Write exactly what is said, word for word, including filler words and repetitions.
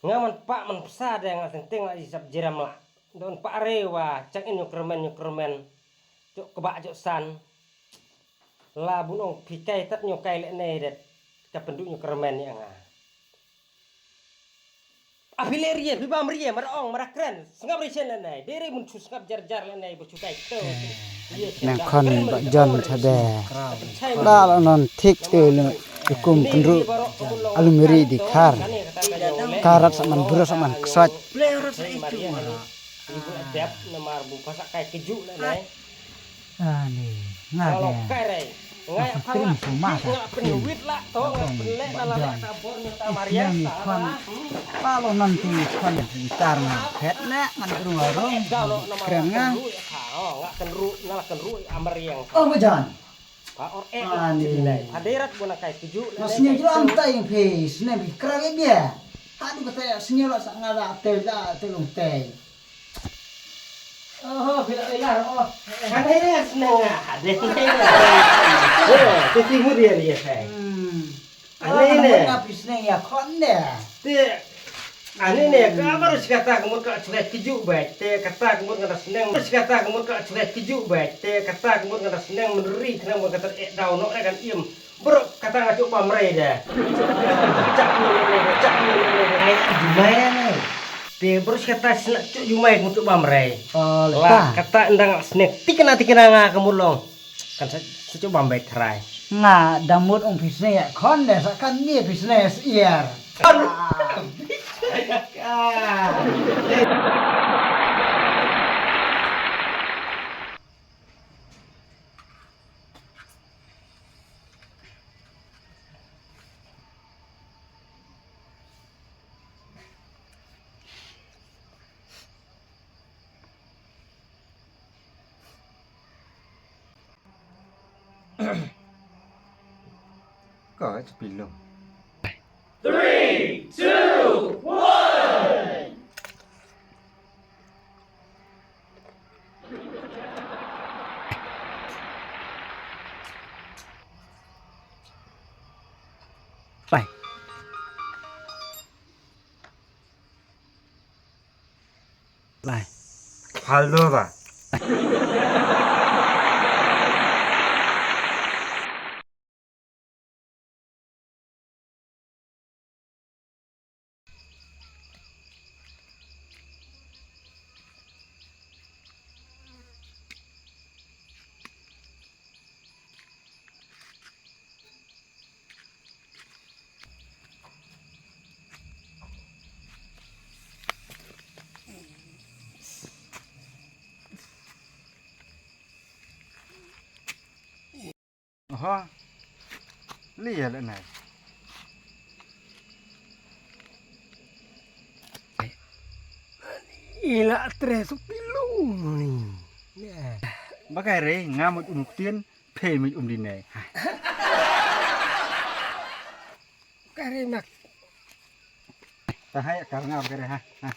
Nga man pah man psa de nga teng teng la i sap jiram la. Don pah re wa chang in ñu kyrmen ñu kyrmen. Jok kebak jok san. La bun ong phi kai tat ñu kai le ne det. Ka pendu ñu kyrmen ya nga. Api le rie, pi bam rie, mara ong, mara kren. Sngap rie chen le ne. Dere mun chu sngap jar jar le ne, bu chu kai to. Nang khon ba jon chade. La la non thik te le kum tynru alumiri di khar. Karat saman bro saman ksach. Ani nga de. Nga krim suma ta krim. Palo nanti khon tar nga phet ne ngan rung rung kren nga. Oh, majan. Ani. Mas ni jual am tai phi, sini phi kra bia. Hadu kata sini la sa nga la te la te long te. Oh, phi la ilar oh. Kan ni sini nga. Oh, te ti mu dia dia sai. Hmm. Ani ne. Nga phi sini ya khon de. Te Ani ne ka baru shi kata ka mut ka chukai kiju bai te kata ka mut nga da sneng shi kata ka mut ka chukai kiju bai te kata ka mut nga da sneng menri khnang mut kata eh dau nok eh kan im. Baru kata nga cuk bam rei de. Cak ni ni ni cak ni ni ni. Ai jumai ne. Te baru shi kata sna cuk jumai ka mut cuk bam rei. Oh, la kata endang sneng tikna tikna nga ka mut long. Kan sa sa cuba ambek try. Nga da mut ong phi sneng ïa khon de sa kan ni phi sneng syiar. Ka ch pilong. Three, two, one. Bye. Lai. Hello ba. Oho. Li ya le nai. Ila tres kilo ni. Ba kai re nga mut um tien phe mi um di ne. Kai re mak. Ta hai kar nga ba kai re ha. Ha.